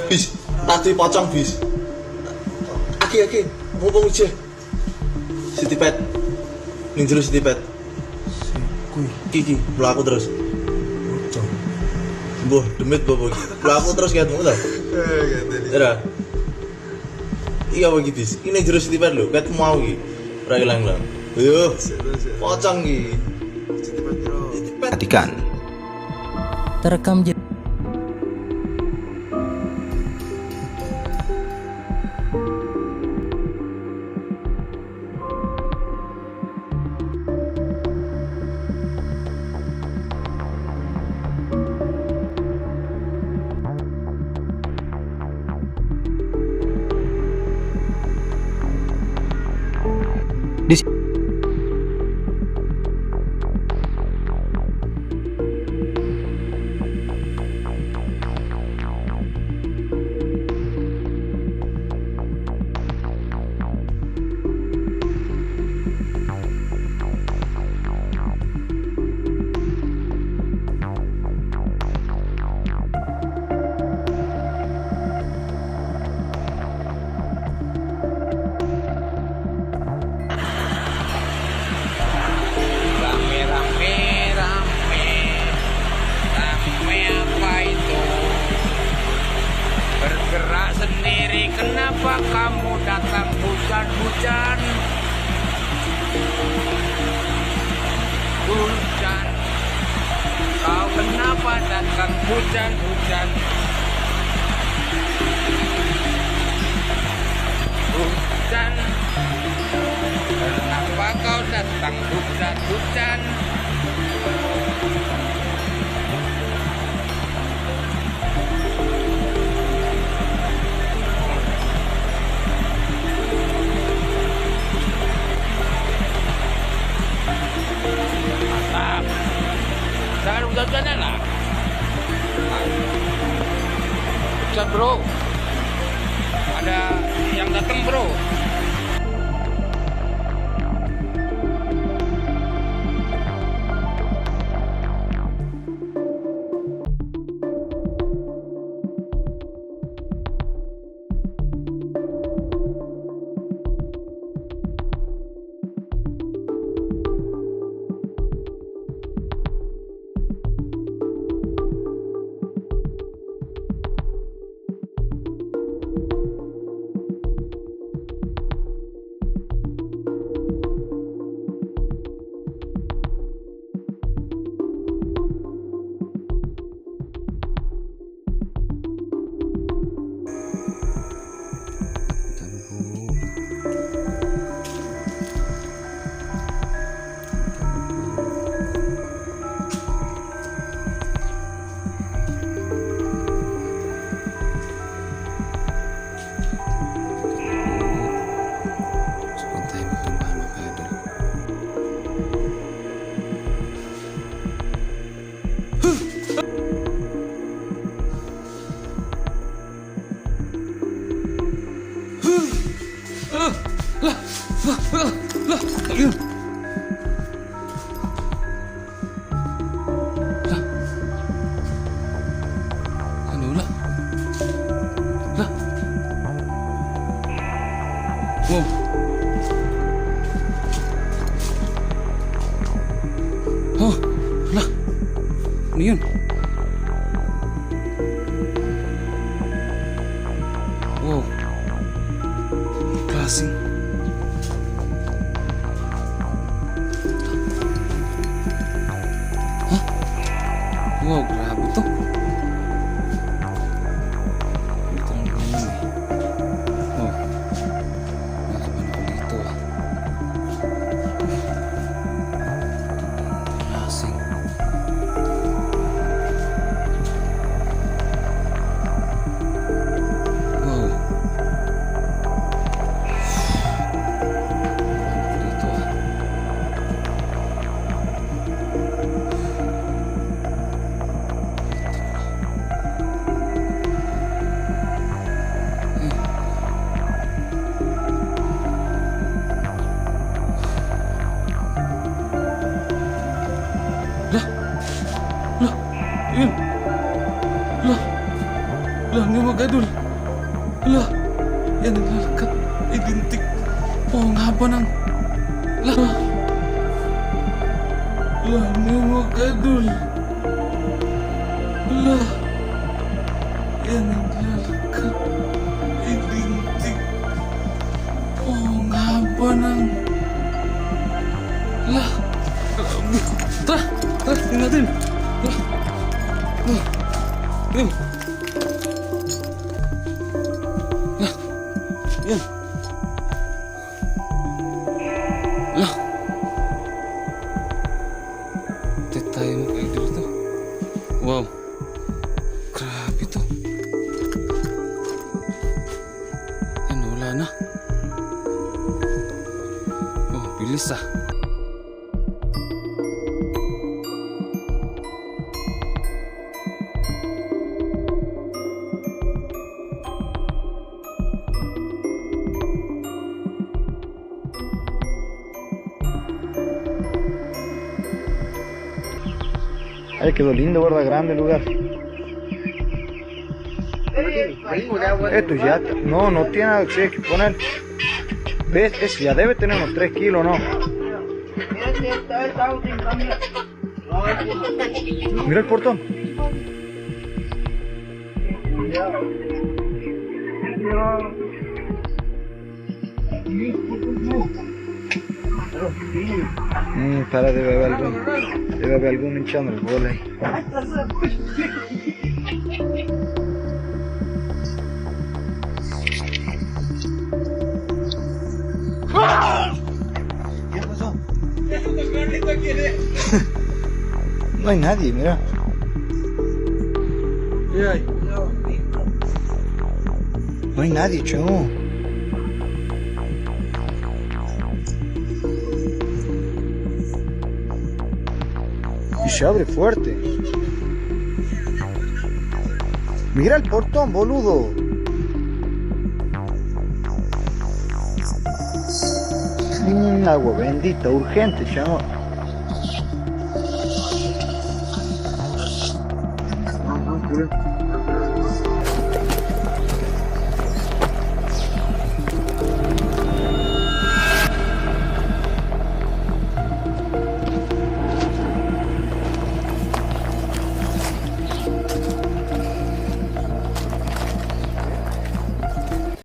Bis, tadi pocong bis. Aki, mumpung ije. City Pet. Ning jero City Pet. Kuwi Kiki, mlaku terus. pocong. Mbuh, demit bobo. Mlaku terus ketemu ta? Ora. Iya apa iki bis? Ini ning jero City Pet lho, ket mau iki. Ora ilang-ilang. Yo, pocong iki. City Pet. Perhatikan. Terekam di Rame apa itu? Bergerak sendiri, kenapa kamu datang hujan-hujan? Hujan, kau kenapa datang hujan-hujan? Hujan, kenapa kau datang hujan-hujan? Mantap. Jangan hujan-hujanan lah. Hujan bro. Ada yang datang bro. Wow. Oh, lah. Ano yun? Wow. Ang klaseng. Hah? Wow, grabe to. Ito ang ganyan eh. Oh. Nakaban ako dito ah. Klaseng. Wow. idol. Lah, yan naglalakad. Identik. Oo nga ba ng... Lah, mga idol. Lah, yan naglalakad. Identik. Oo nga ba ng... Lah, tara, tingnan natin. Yan. Yan. Lah. Ito tayo mag-idol to. Wow. Grabe to. Yan, wala na. Oh, bilis ah. Ay, quedó lindo, ¿verdad? Grande el lugar. Esto ya, no tiene nada que poner. ¿Ves? Ese ya debe tener unos 3 kilos, ¿no? Mira el portón. Para, debe haber algún hinchando el gol ahí. ¿Qué pasó? No hay nadie, mira. No hay nadie, chavo. Y se abre fuerte. Mira el portón, boludo. Agua bendita, urgente, chamo. No,